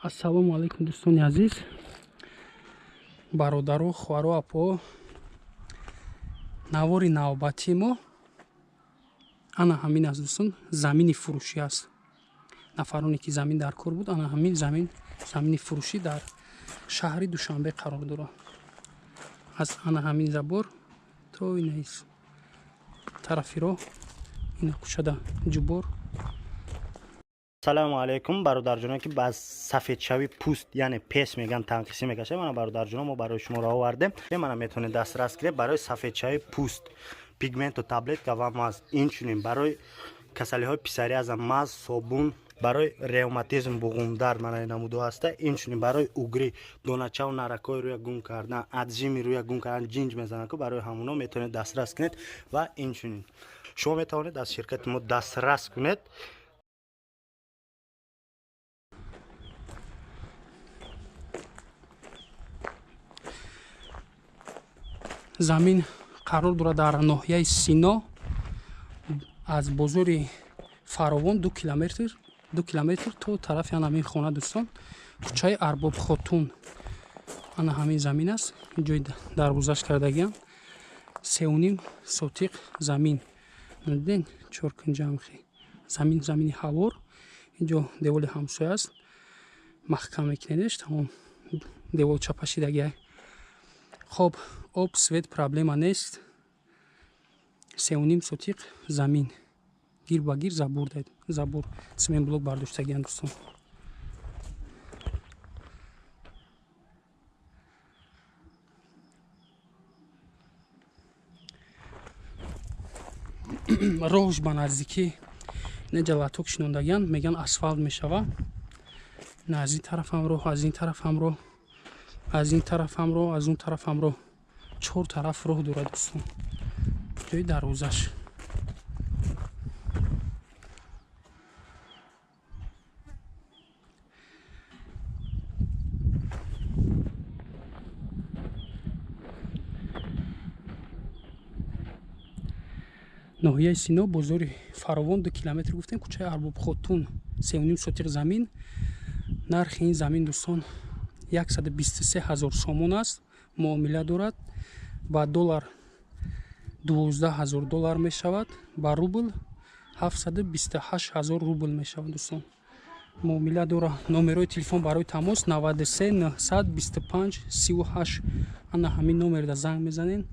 Ассалому алайкум, дӯстони азиз, бародару, хоҳару, апо. Навори навбатии мо ана ҳамин аст, дӯстон, замини фурӯшӣ аст. Нафароне ки замин дар кор буд, ана ҳамин замин, замини фурӯшӣ дар шаҳри Душанбе қарор дорад. Аз ана ҳамин забор то инаис тарафи роҳ, ина кӯчада ҷубор. Салому алайкум, бародарҷоно, ки ба сафедшавии пӯст, яъне пес меган, танқисӣ мекашад. Мана, бародарҷоно, мо барои шумо ро овардем. Мана, метавонед дастрас кунед барои сафедшавии пӯст пигменту таблетка ва маз. Инчунин барои касалиҳои псориаза маз, собун, барои ревматизм, буғумдард, мана намудо ҳаста. Инчунин барои угри, доначаву наракҳои рӯя гум кардан, отжими рӯя гум кардан, ҷинҷ мезанад ку, барои ҳамуно метавонед дастрас кунед. Ва инчунин шумо метавонед аз ширкати мо дастрас кунед. Замин қарор дорад дар ноҳияи Сино, аз бозори Фаровон 2 километр, 2 километр то тарафи ана ҳамин хона, дӯстон, кӯчаи Арбобхотун. Ана ҳамин замин аст, ҷои дарвозаш кардагиам. 3,5 сотиқ замин, диден, чоркунҷамхи замин, замини ҳавор. Инҷо деволи ҳамсоя аст, маҳкам мекунедеш, тамом, девол чапашидагиай. Хоб, об, свет проблема нест. 3,5 сотиқ замин, гир ба гир забор, забор цементблок бардоштагиан, дӯстон. Роҳш ба наздикӣ, неҷа латок шинондагиан, мегӯян асфалт мешава. На, аз ин тарафам роҳ, аз ин тарафам роҳ, аз ин тарафам роҳ, аз он тарафам роҳ, чор тараф роҳ дорад, дӯстон. Ҷои дарвозаш. Ноҳияи Сино, бозори Фаровон 2 километр гуфтем, кӯчаи Арбобхотун, 3,5 сотиқ замин. Нархи ин замин, дӯстон, 123 ҳазор сомон аст, муомила дорад. Ба доллар 12 ҳазор доллар мешавад, ба рубл 728 ҳазор рубл мешавад, дӯстон, муомила дорад. Номерҳои телефон барои тамос 93 925 38. Ана ҳамин номерда занг мезанед,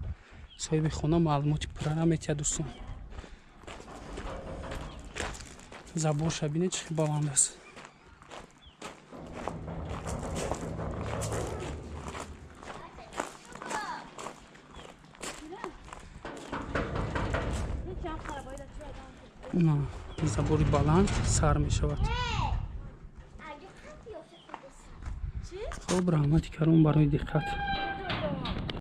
соҳиби хона маълумоти пуррара метиҳад, дӯстон. Заборша бинед, чӣ баланд аст. Забори баланд сар мешавад. Хоб, раҳмати калон барои диққат.